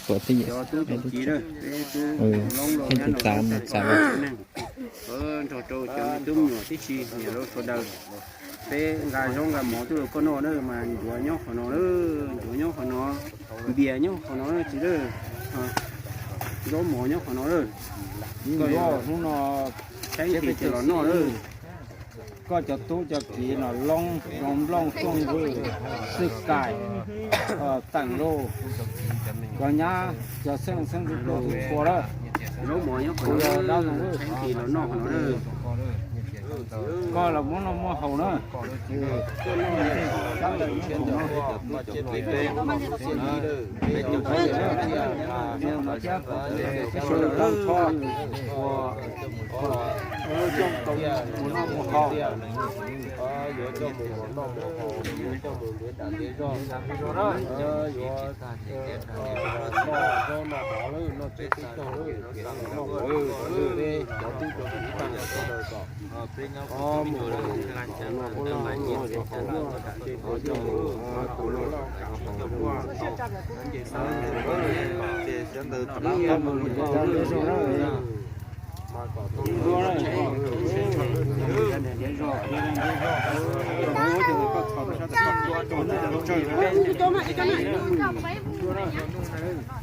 Cov tub cov kiv, peb tub Loob los nyob no, nrog rau cov me tub me nyuam tib si, nyiam rau sawv daws. Peb nqa zaub nqa mov tuaj rau koj noj na, mas ncuav nyob qhov no, ncuav nyob qhov no, npias nyob qhov no txiv lawm, zaub mov nyob qhov no lawm. Koj hnub no saib nqis ces los noj lawm. Koj cov tub cov kiv no, Loob, Zoo Nplooj, Tooj Vwj, Xwj Kais, Teem Luj, cov nyab, cov xeeb xeeb ntxwv tuaj txhua lawm. Zaub mov nyob qhov no, saib nqis los noj qhov no lawm. Koj los muab noj muab haus na. Yuav coj mus noj mus haus, yuav coj mus noj mus haus, yuav coj mus ntiav dam ntiav zog, yuav noj zaub noj mov lawm, noj teb teb caug lawm, noj mov lawm, peb cov tub cov kiv tag sawv daws kom noj mus noj mus haus, yuav coj mus noj mus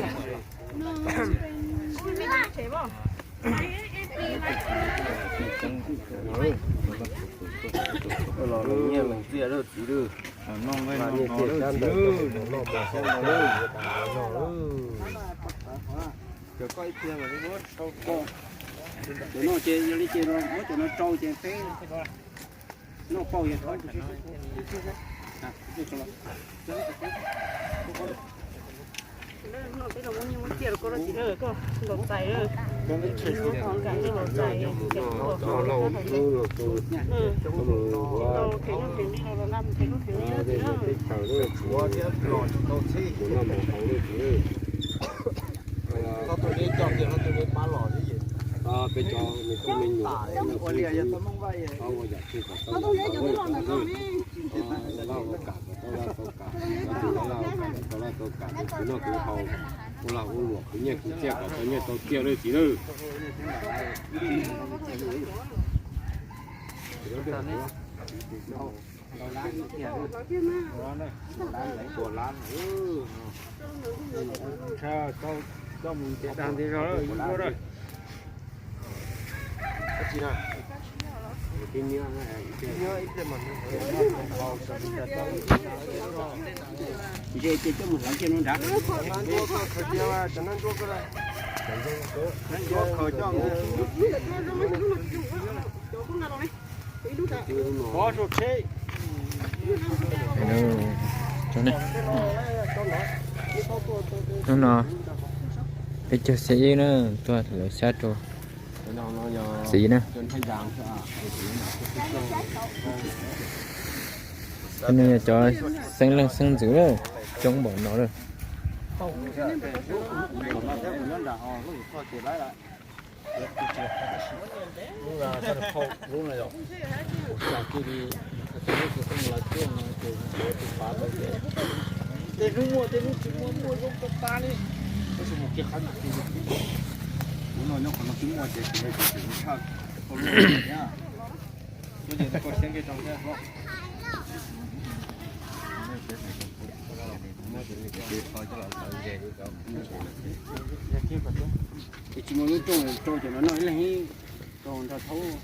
haus. Los nyiaj lees txiaj lawm txiv lawm. Noj nqaij noj no lawm txiv lawm, noj mov haus lawm. Cov koj ib pliag los sau koj. Cov no ces yog li ces muab cov no rau ces peb noj pauj yog thab. Peb cov me tub me nyuam, ua yam twg kom tau yam tau, laj ua kam kom tau laj tau kam, laj ua kam kom tau laj tau kam, kuv noj kuv haus, ua lag ua luam khwv nyiaj khwv txiaj kom tau nyiaj tau txiaj lawm txiv lawm. Ze ces coj mus hlawv kiag no nrad. Hnub no peb caug xya ib na, tuaj hlawv xyab rau txiv na. Cov no yog cov xeeb leej xeeb ntxwv lawm, coob npaum no lawm. Tej hnub muaj tej hnub tsis muaj, muaj zoo tag tag li. Tab sis mus kiag qhov no, kuv no nyob qhov no twb muaj ces kuv tshaj tau luaj thiab. Koj siab nqi rau thiab. Tsis muaj lub rooj rau cov no noj ib leeg ib rau nrog thaub.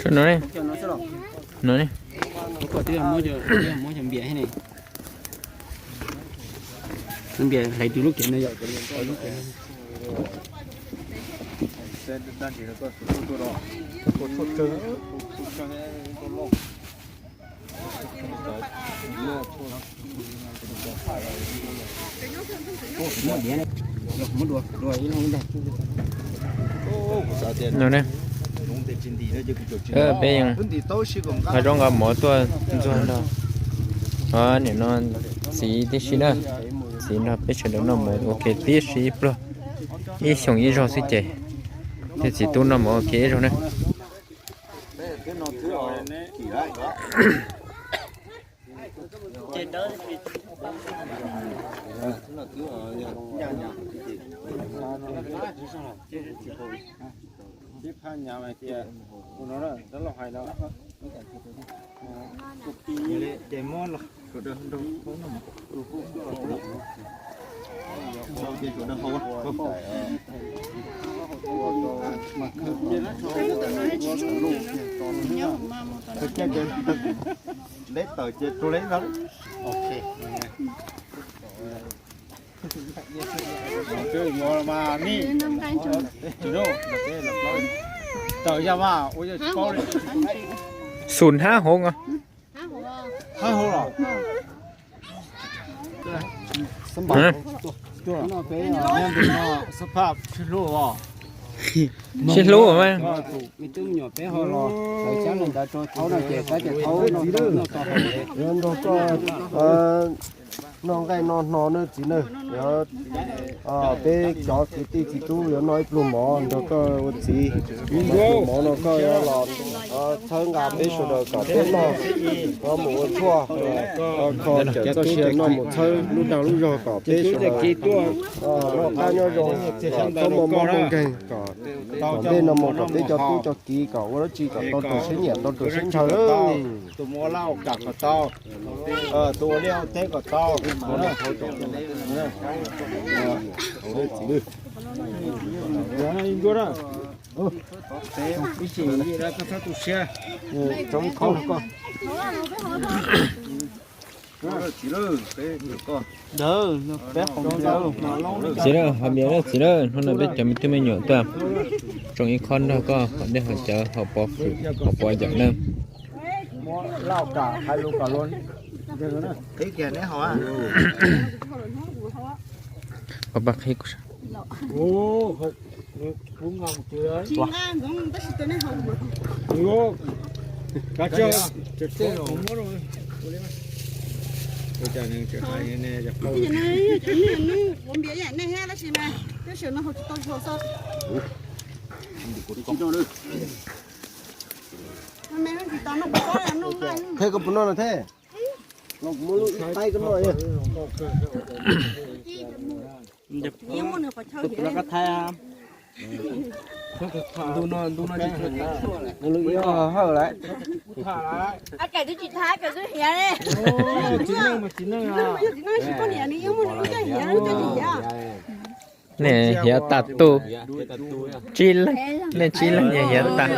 Sawv no ne, no ne. Kom twb yog muab cov, twb yog muab cov npias thiab ne. Lub npias hlais twg lub kev no yom. No ne, peb yeej nqa zaub nqa mov tuaj ntxuag nrog nim no txiv tib si na. Txiv nrog peb sawv daws noj mov ua ke tib si ib pluag, ib xyoos ib zaug xwb ces thiaj txiv tub noj mov ua ke ib zaug na. Leb tawm ces rau leb no. Xum hab hoov. Sib hlub mas. Nrog koj noj nqaij noj hno nawb txiv nawb. Peb cov kwv tij txiv tub yuav noj ib pluag mov nrog koj ua txiv. Ib pluag mov no koj yuav los txhawb nqa peb sawv daws kom peb noj, mus ua tshuaj, kho cawm txoj sia noj mus txhawb lub dag lub zog kom peb sawv daws noj qab nyob zoo, kom txhob muaj mob muaj nkeeg, kom tom ntej no mus kom peb cov tub cov kiv kom ua dab tsi kom tau raug siab nyiam tau raug siab ntshaw. Tus ua liaj ua teb kom tau. Txiv, ho mias lawm txiv lawm, hnub no peb cov me tub me nyuam tuaj tsoo ib khob nrog koj haus dej haus cawv haus pov fwm haus pov yawm nawb. Thiab koj puas noj no thiab? Los kuv muab lub ib taib koj noj. Ntu no, ntu no tsis hawj lawm. Nej hiav tag tus. Tsib leeg, nej tsib leeg nej hiav tag.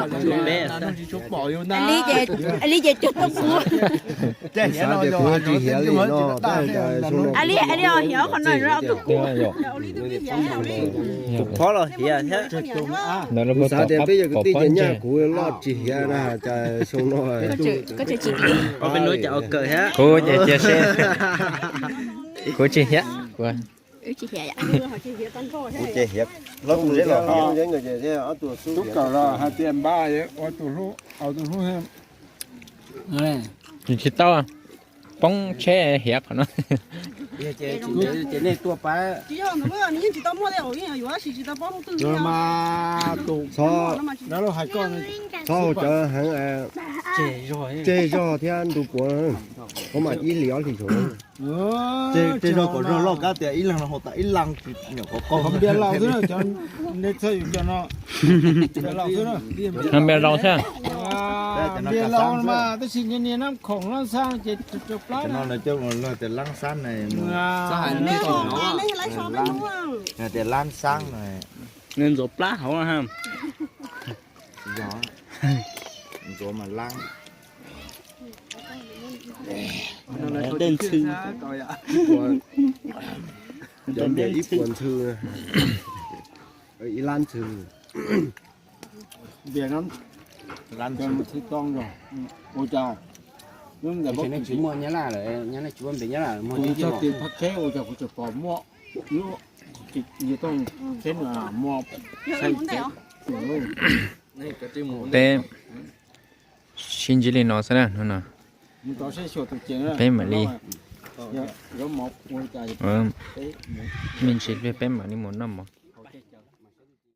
Li ces cuag tub kuv. Xav tias kuv tsis hiav li no, tab sis hiav qhov no tus kuv. Tus phov los hiav thiab. Kuv xav tias peb yog kwv tij ces nyaj kuv loj tsis hiav na, cas xyoo no kuv ces cia seb. Kuv tsis hiav. Kuv ces hiav, tub kawm los hais tias npab ua tus hlub, ua tus hlub. Tsis tau, poob tsheb hiav qhov no. Ces nej tuaj pab. Mas tus, txhob hu cawv heev, tseg zog thiab ntu puav, koj mam ib hlis ob hlis saud. Tseg zog kom zog loj kab tias ib leeg no haus tas ib leeg tsis nyuam qhuav qaug. Npias laus xwb, npias laus xwb. Npias laus mas tab sis niag nab khoom lab xab ces tsawg plab no. Tias lab xab na, tias lab xab na. Ntxuav plab hauv ha. Ntxuav mas lab. Dej ntxhw. Cov npias ib puas ntxhw, ib lab ntxhw. Ua cas nej tsis muaj nyab laj lawm, nyab laj tsis muaj npe nyab laj lawm, muaj tib tug phab kheb ua cas kuv tseem pom muaj lub, peb sib ntsib li no xwb na, hnub no peb mam li me ntsis peb mam li mus noj mov.